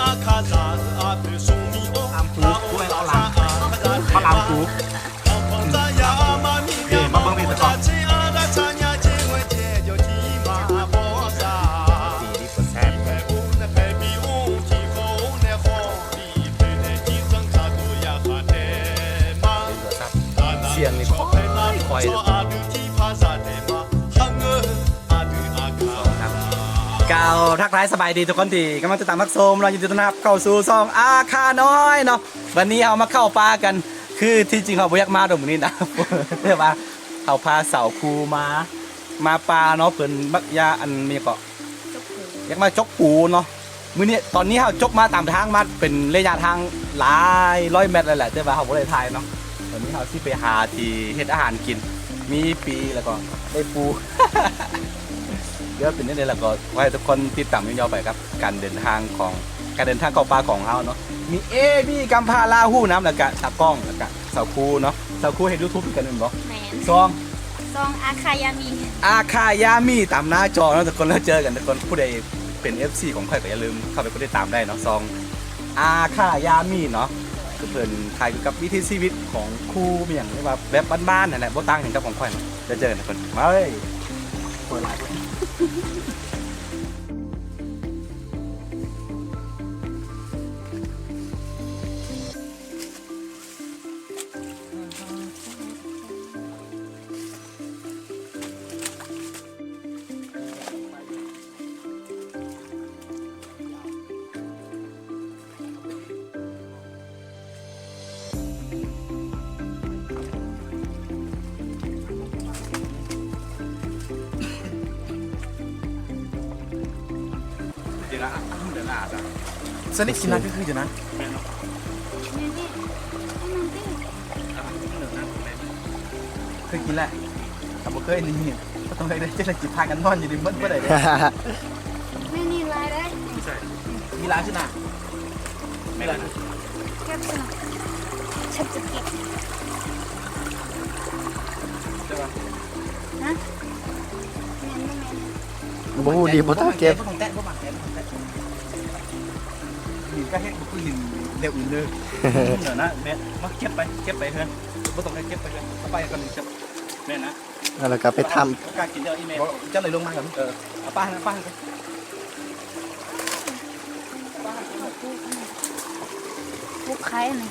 ລາມປູ ເອົາລາມ ເອົາລາມປູ ເອີ ມາເບິ່ງພີ້ຕະກອງ ດີດີ ແຊບ ສຽງນີ້ຄ່ອຍໆ ກ່າວທັກທາຍສະບາຍດີທຸກຄົນທີ່ກຳລັງຕິດຕາມຮັບຊົມເນາະ, ຍິນດີຕ້ອນຮັບເຂົ້າສູ່ຊ່ອງອາຄານ້ອຍເນາະ. ວັນນີ້ເຮົາມາເຂົ້າປ່າກັນ ຄືທີ່ຈິງເຮົາບໍ່ຢາກມາດອກມື້ນີ້ນະ ແຕ່ວ່າເຮົາພາສາວຄູມາ ມາປ່າເນາະ, ເພິ່ນມັກຢາກ ອັນນີ້ເກາະ ຢາກມາຈົກປູເນາະ. ມື້ນີ້ ຕອນນີ້ເຮົາຈົກມາຕາມທາງມາເປັນໄລຍະທາງຫຼາຍຮ້ອຍແມັດແລ້ວແຫຼະ ແຕ່ວ່າເຮົາບໍ່ໄດ້ຖ່າຍເນາະ. ຕອນນີ້ເຮົາຊິໄປຫາທີ່ເຮັດອາຫານກິນ ມີປີ ແລ້ວກໍໄດ້ປູ ດຽວເປັນຈັ່ງໃດ ແລ້ວກໍຂໍໃຫ້ທຸກຄົນຕິດຕາມຍາວໆໄປກັບການເດີນທາງຂອງ ການເດີນທາງເຂົ້າປ່າຂອງເຮົາເນາະ. ມີເອບີ ກຳພ້າລາຫູນຳ ແລ້ວກະຕາກ້ອງ ແລ້ວກະສາວຄູເນາະ. ສາວຄູເຮັດຢູທູບຄືກັນແມ່ນບໍ່? ແມ່ນ. ຊ່ອງ ຊ່ອງອາຄາຢາມີ ອາຄາຢາມີ ຕາມໜ້າຈໍເນາະທຸກຄົນ. ແລ້ວເຈີກັນທຸກຄົນ, ຜູ້ໃດເປັນເອັຟຊີຂອງຂ້ອຍກໍຢ່າລືມເຂົ້າໄປກົດຕິດຕາມໄດ້ເນາະ ຊ່ອງອາຄາຢາມີເນາະ. ຄືເພິ່ນຖ່າຍກ່ຽວກັບວິຖີຊີວິດຂອງຄູ ມີຫຍັງ ຫຼືວ່າແບບບ້ານໆ ຫັ້ນແຫຼະ, ບໍ່ຕ່າງຫຍັງກັບຂອງຂ້ອຍ. ແລ້ວເຈີກັນທຸກຄົນ. ມາເລີຍ. ຄົນຫຼາຍຄົນ. ສະນິດກິນນະ ຄື ຄືຢູ່ນະ. ແມ່ນເນາະ. ເຄີຍກິນແລ້ວ ຖ້າບໍ່ເຄີຍນີ້ ບໍ່ຕ້ອງເລີຍເດີ ຈັ່ງໃດຊິພາກັນນອນຢູ່ນີ້ໝົດບໍ່ໄດ້ເດ້. ແມ່ນີ້ຫຼາຍເດ້. ມີຫຼາຍຊິນະ. ແມ່ນ ເກັບຊິນະ ເກັບ ເກັບ ເກັບ. ຮະ? ແມ່ນບໍ່ແມ່ນ? ບໍ່ຮູ້ດີ ບໍ່ຕ້ອງເກັບ ບໍ່ຕ້ອງແຕະ ບໍ່ຕ້ອງແຕະ ບໍ່ຕ້ອງແຕະ. ຫີນກະເຮັດບໍ່ຄືຫີນແນວອື່ນເດີ. ເດີນະ ແມ່ນ ມາເກັບໄປ ເກັບໄປເຮືອນ ບໍ່ຕ້ອງໃຫ້ເກັບໄປເຮືອນ ເອົາໄປກ່ອນ. ແມ່ນນະ. ແລ້ວກໍໄປທຳ ບໍ່ກ້າກິນເດີອີແມ່. ເຈົ້າເລີຍລົງມາກ່ອນ. ເອີ ເອົາປາຫັ້ນ ເອົາປາຫັ້ນກ່ອນ. ປູກໄຂ່ນີ້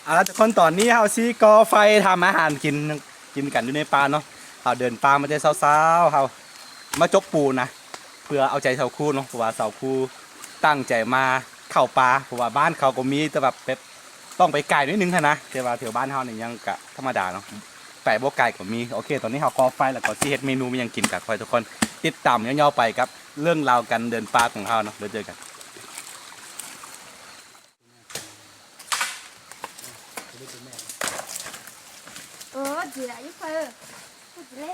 ເອົາລະທຸກຄົນ, ຕອນນີ້ເຮົາຊິກໍ່ໄຟທຳອາຫານກິນ ກິນກັນຢູ່ໃນປ່າເນາະ. ເຮົາເດີນປ່າມາແຕ່ເຊົ້າໆ ເຮົາມາຈົກປູນະ ເພື່ອເອົາໃຈສາວຄູເນາະ, ເພາະວ່າສາວຄູຕັ້ງໃຈມາເຂົ້າປ່າ ເພາະວ່າບ້ານເຂົາກໍມີ ແຕ່ວ່າແບບຕ້ອງໄປໄກໜ້ອຍໜຶ່ງຫັ້ນນະ. ແຕ່ວ່າແຖວບ້ານເຮົານີ້ຍັງກະທຳມະດາເນາະ, ໄປບໍ່ໄກກໍມີ. ໂອເຄ ຕອນນີ້ເຮົາກໍ່ໄຟ ແລ້ວກໍຊິເຮັດເມນູຫຍັງກິນກັນ ຂໍໃຫ້ທຸກຄົນຕິດຕາມຍາວໆໄປກັບເລື່ອງລາວການເດີນປ່າຂອງເຮົາເນາະ. ແລ້ວເຈີກັນ. ເອີ ເຈລະຢູ່ເພີ ເຈລະ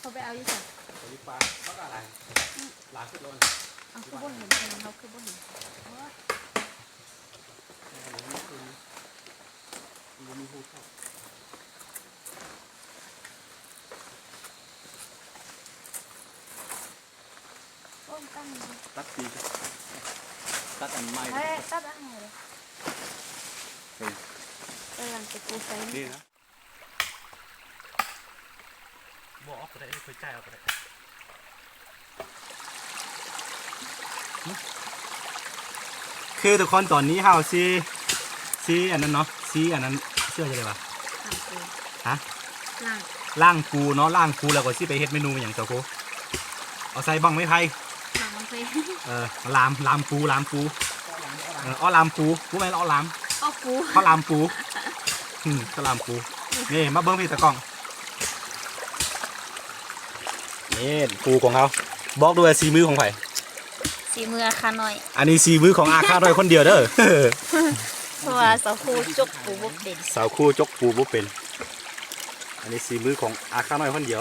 ເຂົາໄປເອົາຢູ່ໃສ? ເອົາຢູ່ປ່າ ເຂົາກໍຫຼາຍ ຫຼາຍຂຶ້ນແລ້ວ. ເອົາ ຄືບໍ່ເຫັນ ເຮົາຄືບໍ່ເຫັນ? ຕັດປີກ ຕັດອັນໃໝ່ ເອີ ຕັດອັນໃໝ່ເລີຍ. ເອີ ເອີ ອັນຕະກູໃສ່ນີ້ນະ. ບໍ່ອອກກໍໄດ້ ຄ່ອຍຈ່າຍອອກກໍໄດ້. ຄືທຸກຄົນ ຕອນນີ້ເຮົາຊິ ຊິອັນນັ້ນເນາະ ຊິອັນນັ້ນ ເຊື່ອຈະໄດ້ວ່າ ລ້າງປູ ຮະ? ລ້າງ ລ້າງປູເນາະ. ລ້າງປູແລ້ວກໍຊິໄປເຮັດເມນູຫຍັງ ສາວຄູ? ເອົາໃສ່ບັ້ງໄມ້ໄຜ່ ບັ້ງໄມ້ໄຜ່ ເອີ ລາມ ລາມປູ ລາມປູ ເອີ ອໍ ລາມປູ ບໍ່ແມ່ນ ອໍ ລາມ ອໍ ປູ ເຂົາລາມປູ ອືມ ເຂົາລາມປູ. ນີ້ ມາເບິ່ງພີ້ຕາກ້ອງ ນີ້ປູຂອງເຮົາ ບອກດ້ວຍວ່າສີມືຂອງໃຜ? ສີມືອາຄານ້ອຍ. ອັນນີ້ສີມືຂອງອາຄານ້ອຍຄົນດຽວເດີ. ເພາະວ່າສາວຄູຈົກປູບໍ່ເປັນ. ສາວຄູຈົກປູບໍ່ເປັນ. ອັນນີ້ສີມືຂອງອາຄານ້ອຍຄົນດຽວ.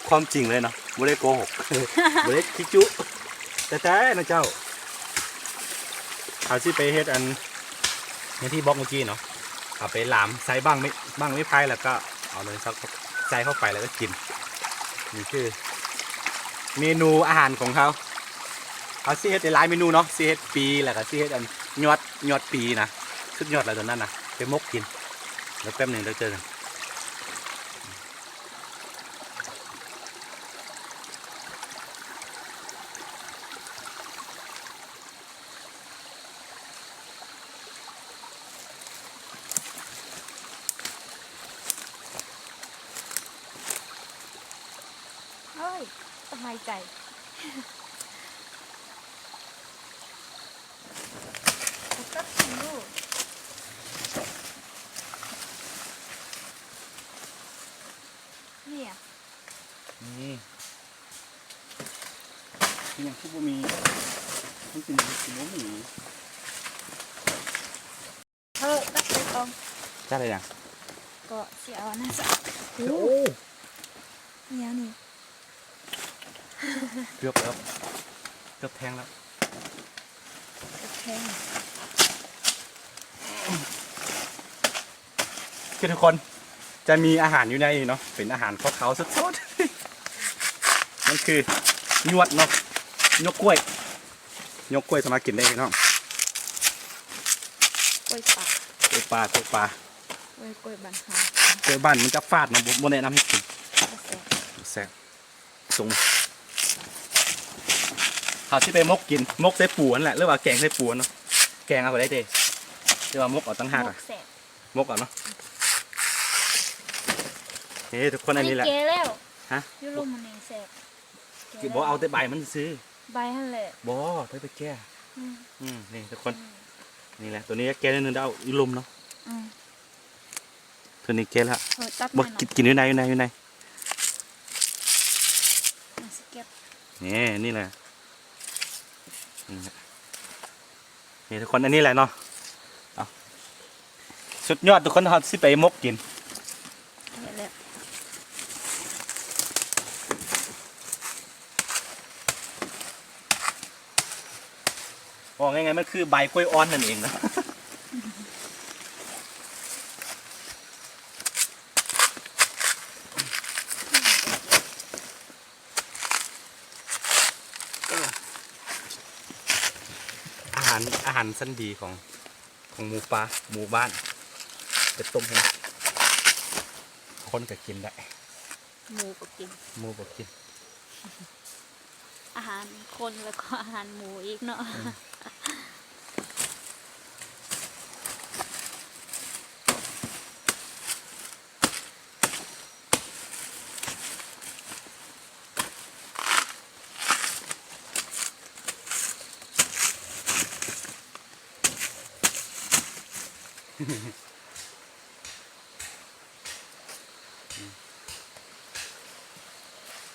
ຄວາມຈິງເລີຍເນາະ, ບໍ່ໄດ້ໂກຫົກ, ບໍ່ໄດ້ຂີ້ຈຸ ແຕ່ໆນະເຈົ້າ. ເຮົາຊິໄປເຮັດອັນ ຢ່າງທີ່ບອກເມື່ອກີ້ເນາະ, ເອົາໄປຫຼາມໃສ່ບັ້ງໄມ້ ບັ້ງໄມ້ໄຜ່ ແລ້ວກໍເອົາເນີຍສັກໃສ່ເຂົ້າໄປ ແລ້ວກໍກິນ. ນີ້ຄືເມນູອາຫານຂອງເຮົາ. ເຮົາຊິເຮັດຫຼາຍເມນູເນາະ, ຊິເຮັດປີ ແລ້ວກໍຊິເຮັດອັນຍອດ ຍອດປີນະ, ສຸດຍອດແລ້ວຕົວນັ້ນນະ, ໄປໝົກກິນ. ແລ້ວແປັບໜຶ່ງ ດຽວເຈີກັນ. ໂອ້ຍ ຕ້ອງຫາຍໃຈ. ນີ້ ນີ້ ຍັງຄືບໍ່ມີ ມັນເປັນຫຍັງຄືບໍ່ມີ. ເອີ ຕັກໃສ່ກ່ອງ. ຈັກໄດ້ຫຍັງ? ກໍຊິເອົາອັນນັ້ນຊະ. ໂອ້ ອີຫຍັງນີ້? ເກືອບແລ້ວ ເກືອບແທງແລ້ວ. ໂອເຄ ຄືທຸກຄົນຈະມີອາຫານຢູ່ໃນນີ້ເນາະ, ເປັນອາຫານຂາວໆສົດໆ. ມັນຄືຍວດເນາະ, ຍວດກ້ວຍ, ຍວດກ້ວຍສາມາດກິນໄດ້ພີ່ນ້ອງ. ກ້ວຍປ່າ ກ້ວຍປ່າ ກ້ວຍປ່າ. ໂອ້ຍ ກ້ວຍບ້ານເຮົາ ກ້ວຍບ້ານມັນຈະຝາດເນາະ, ບໍ່ ບໍ່ແນະນຳໃຫ້ກິນ. ບໍ່ແຊບ ບໍ່ແຊບ. ສົ່ງ ເຮົາຊິໄປໝົກກິນ, ໝົກໃສ່ປູຫັ້ນແຫຼະ ຫຼືວ່າແກງໃສ່ປູເນາະ, ແກງເອົາກໍໄດ້ເດ້ ແຕ່ວ່າໝົກເອົາຕ່າງຫາກ. ໝົກແຊບ ໝົກເອົາເນາະ. ເອີ ທຸກຄົນ ອັນນີ້ແຫຼະ ແກ່ແລ້ວ. ຮະ? ຢູ່ລຸ່ມມັນນີ້ແຊບ. ແກ່ແລ້ວ ບໍ່ ເອົາແຕ່ໃບມັນຊື່ ໃບຫັ້ນແຫຼະ. ບໍ່ ໄປ ໄປແກ່. ອືມ ອືມ ນີ້ທຸກຄົນ ອືມ ນີ້ແຫຼະ ຕົວນີ້ແກ່ໜ້ອຍໜຶ່ງ ດຽວເອົາຢູ່ລຸ່ມເນາະ. ອືມ ຕົວນີ້ແກ່ແລ້ວ. ເອີ ຕັດ ບໍ່ ໜ້ອຍ ກິນ ກິນຢູ່ໃນ ຢູ່ໃນ ຢູ່ໃນ. ອ່ະ ຊິເກັບ ນີ້ ນີ້ແຫຼະ ນີ້ແຫຼະ ນີ້ທຸກຄົນ ອັນນີ້ແຫຼະເນາະ. ເອົາ ສຸດຍອດທຸກຄົນ, ເຮົາຊິໄປໝົກກິນ. ເວົ້າງ່າຍໆ ມັນຄືໃບກ້ວຍອ່ອນນັ້ນເອງນະ. ອາຫານ ອາຫານຊັ້ນດີຂອງ ຂອງໝູປ່າ ໝູບ້ານ ໄປຕົ້ມໃຫ້ ຄົນກໍກິນໄດ້ ໝູກໍກິນ ໝູກໍກິນ ອາຫານຄົນ ແລ້ວກໍອາຫານໝູອີກເນາະ. ອືມ.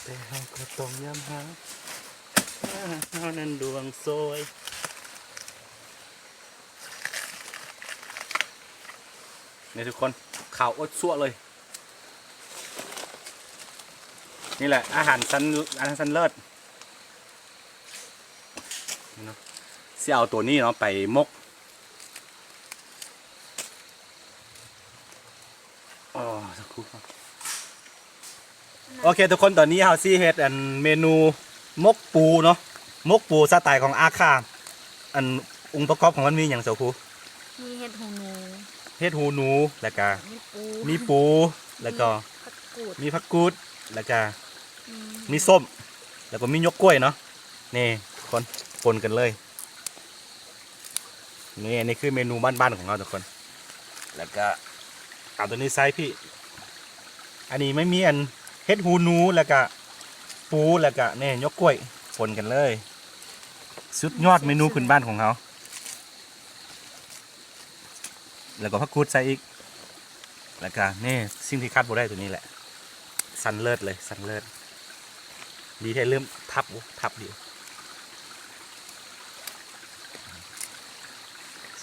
ແຕ່ເຮົາກໍຕ້ອງຍາມຫາ ເຮົານັ້ນດວງສວຍ. ນີ້ທຸກຄົນ ຂາວອົດຊົ່ວເລີຍ. ນີ້ແຫຼະ ອາຫານຊັ້ນ ອາຫານຊັ້ນເລີດເນາະ. ຊິເອົາໂຕນີ້ເນາະໄປໝົກ. ອໍ ສັກຄົນ ໂອເຄທຸກຄົນ ຕອນນີ້ເຮົາຊິເຮັດອັນເມນູໝົກປູເນາະ, ໝົກປູສະໄຕຂອງອາຄາ. ອັນອົງປະກອບຂອງມັນມີຫຍັງສາວຄູ? ມີເຫັດຫູໜູ ເຫັດຫູໜູ ແລ້ວກະມີປູ ມີປູ ແລ້ວກໍມີຜັກກູດ ມີຜັກກູດ ແລ້ວກະມີ ມີສົ້ມ ແລ້ວກໍມີຫຍວກກ້ວຍເນາະ. ນີ້ທຸກຄົນ ປົນກັນເລີຍ. ນີ້ ນີ້ຄືເມນູບ້ານໆຂອງເຮົາທຸກຄົນ. ແລ້ວກະເອົາໂຕນີ້ໃສ່ພີ້. ອັນນີ້ມັນມີອັນເຫັດຫູໜູ ແລ້ວກະປູ ແລ້ວກະນີ້ຫຍວກກ້ວຍ ປົນກັນເລີຍ. ສຸດຍອດເມນູພື້ນບ້ານຂອງເຮົາ. ແລ້ວກໍຜັກກູດໃສ່ອີກ. ແລ້ວກະນີ້ ສິ່ງທີ່ຂາດບໍ່ໄດ້ໂຕນີ້ແຫຼະ ຊັ້ນເລີດເລີຍ ຊັ້ນເລີດ. ດີແທ້ລືມທັບ ໂອ້ ທັບດີ. ເຊ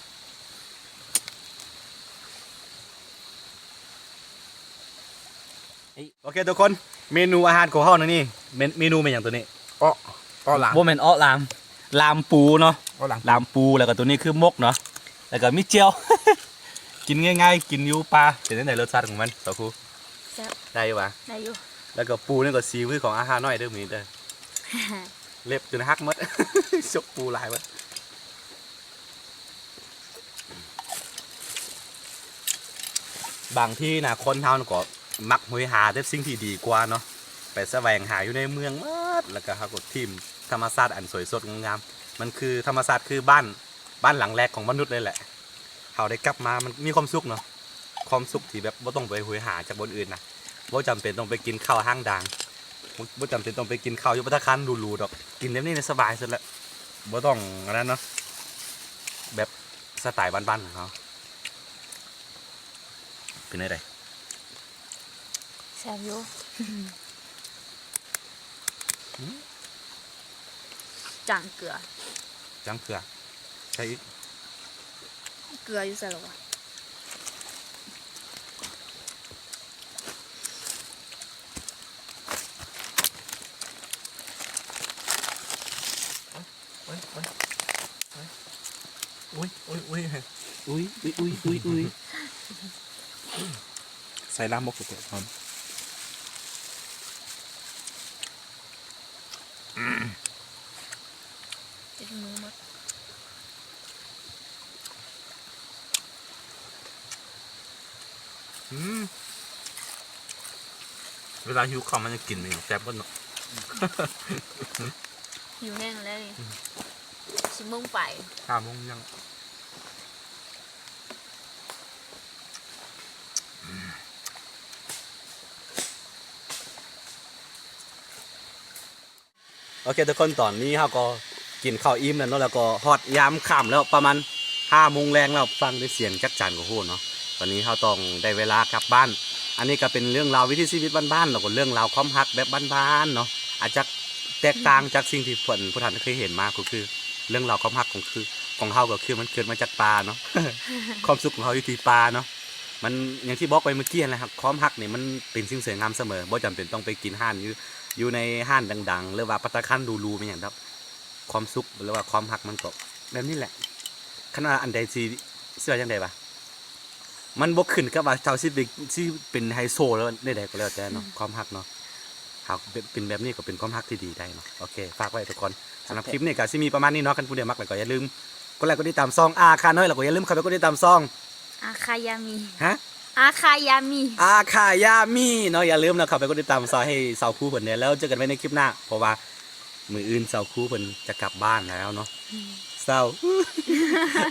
ໂອເຄທຸກຄົນ ເມນູອາຫານຂອງເຮົາໃນນີ້ ເມ ເມນູແມ່ນຫຍັງໂຕນີ້? ເອາະ ເອາະຫຼາມ ບໍ່ແມ່ນເອາະຫຼາມ ລາມປູເນາະ ເອາະຫຼາມ ລາມປູ ແລ້ວກໍໂຕນີ້ຄືໝົກເນາະ ແລ້ວກໍມີແຈ່ວ ກິນງ່າຍໆ ກິນຢູ່ປ່າ. ເປັນຈັ່ງໃດລົດຊາດຂອງມັນ ສາວຄູ? ແຊບ ໄດ້ຢູ່ຫວາ? ໄດ້ຢູ່ ແລ້ວກໍປູນີ້ກໍສີມືຂອງອາຫານນ້ອຍເດີມື້ນີ້ເດີ ເລັບຈົນຫັກໝົດ ຊົກປູຫຼາຍເບິດ. ບາງທີນະ ຄົນເຮົາກໍມັກໂຫຍຫາແຕ່ສິ່ງທີ່ດີກວ່າເນາະ ໄປສະແຫວງຫາຢູ່ໃນເມືອງໝົດ ແລ້ວກໍເຮົາກໍຖິ້ມທຳມະຊາດອັນສວຍສົດງົດງາມ. ມັນຄື ທຳມະຊາດຄືບ້ານ ບ້ານຫຼັງແລກຂອງມະນຸດເລີຍແຫຼະ. ເຮົາໄດ້ກັບມາ ມັນມີຄວາມສຸກເນາະ ຄວາມສຸກທີ່ແບບບໍ່ຕ້ອງໄປໂຫຍຫາຈາກບ່ອນອື່ນນະ ບໍ່ຈຳເປັນຕ້ອງໄປກິນເຂົ້າຫ້າງດັງ ບໍ່ ບໍ່ຈຳເປັນຕ້ອງໄປກິນເຂົ້າຢູ່ພັດຕາຄານຫຼູໆດອກ ກິນແບບນີ້ນີ້ສະບາຍສຸດລະ ບໍ່ຕ້ອງອັນນັ້ນເນາະ ແບບສະໄຕບ້ານໆຂອງເຮົາ. ເປັນແນວໃດ? ແຊບຢູ່ ອືມ ຈາງເກືອ ຈາງເກືອ ໃສ່ອີກ ເກືອຢູ່ໃສລະວະ? ໂອ້ຍ ໂອ້ຍ ໂອ້ຍ ອຸ້ຍ ອຸ້ຍ ອຸ້ຍ ອຸ້ຍ ອຸ້ຍ ອຸ້ຍ ອຸ້ຍ ອຸ້ຍ ອຸ້ຍ ອຸ້ຍ ໃສ່ລາມບົກ ຕິດມືໝົດ. ອືມ ເວລາຫິວເຂົ້າມັນຈະກິນແມ່ນຫຍັງແຊບເບິດເນາະ. ຫິວແຮງແລ້ວນີ້ ອືມ ສີ່ໂມງໄປ ຫ້າໂມງຍັງ. ໂອເຄທຸກຄົນ ຕອນນີ້ເຮົາກໍກິນເຂົ້າອີ່ມແລ້ວເນາະ ແລ້ວກໍຮອດຍາມຄ່ຳແລ້ວ ປະມານຫ້າໂມງແລງແລ້ວ ຟັງແຕ່ສຽງຈັກຈັ່ນກໍຮູ້ເນາະ. ຕອນນີ້ເຮົາຕ້ອງໄດ້ເວລາກັບບ້ານ. ອັນນີ້ກໍເປັນເລື່ອງລາວວິຖີຊີວິດບ້ານໆ ແລ້ວກໍເລື່ອງລາວຄວາມຮັກແບບບ້ານໆເນາະ ອາດຈະແຕກຕ່າງຈາກສິ່ງທີ່ເພິ່ນ ຜູ້ທ່ານເຄີຍເຫັນມາ ກໍຄືເລື່ອງລາວຄວາມຮັກຂອງ ຄື ຂອງເຮົາກໍຄືມັນເກີດມາຈາກປ່າເນາະ ຄວາມສຸກຂອງເຮົາຢູ່ທີ່ປ່າເນາະ. ມັນ ຢ່າງທີ່ບອກໄປເມື່ອກີ້ຫັ້ນແຫຼະ ຄວາມຮັກນີ້ມັນເປັນສິ່ງສວຍງາມສະເໝີ ບໍ່ຈຳເປັນຕ້ອງໄປກິນຮ້ານຢູ່ ຢູ່ໃນຮ້ານດັງໆ ຫຼືວ່າປັດຕາຄານຫຼູໆ ແມ່ນຫຍັງດອກ. ຄວາມສຸກ ຫຼືວ່າຄວາມຮັກມັນກໍແບບນີ້ແຫຼະ. ຄັນວ່າອັນໃດຊິ ຊິວ່າຈັ່ງໃດວະ ມັນບໍ່ຂຶ້ນກັບວ່າເຈົ້າຊິໄປ ຊິເປັນໄຮໂຊ ຫຼືໃດໆກໍແລ້ວແຕ່ເນາະ ອືມ ຄວາມຮັກເນາະ ຫາກເປັນແບບນີ້ກໍເປັນຄວາມຮັກທີ່ດີໄດ້ເນາະ. ໂອເຄ ຝາກໄວ້ທຸກຄົນ ສຳລັບຄລິບນີ້ກໍຊິມີປະມານນີ້ເນາະ. ຄັນຜູ້ໃດມັກແລ້ວກໍຢ່າລືມກົດໄລກົດຕິດຕາມຊ່ອງອາຄານ້ອຍ ແລ້ວກໍຢ່າລືມເຂົ້າໄປກົດຕິດຕາມຊ່ອງ ອາຄາຍາມີ ຮະ? ອາຄາຍາມີ ອາຄາຍາມີເນາະ. ຢ່າລືມເນາະ ເຂົ້າໄປກົດຕິດຕາມຊ່ອງໃຫ້ສາວຄູເພິ່ນແດ່ ແລ້ວເຈີກັນໃໝ່ໃນຄລິບໜ້າ ເພາະວ່າມື້ອື່ນສາວຄູເພິ່ນຈະກັບບ້ານແລ້ວເນາະ. ອືມ ເສົ້າ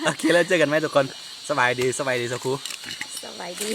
ໂອເຄ ແລ້ວເຈີກັນໃໝ່ທຸກຄົນ ສະບາຍດີ ສະບາຍດີສາວຄູ ສະບາຍດີ.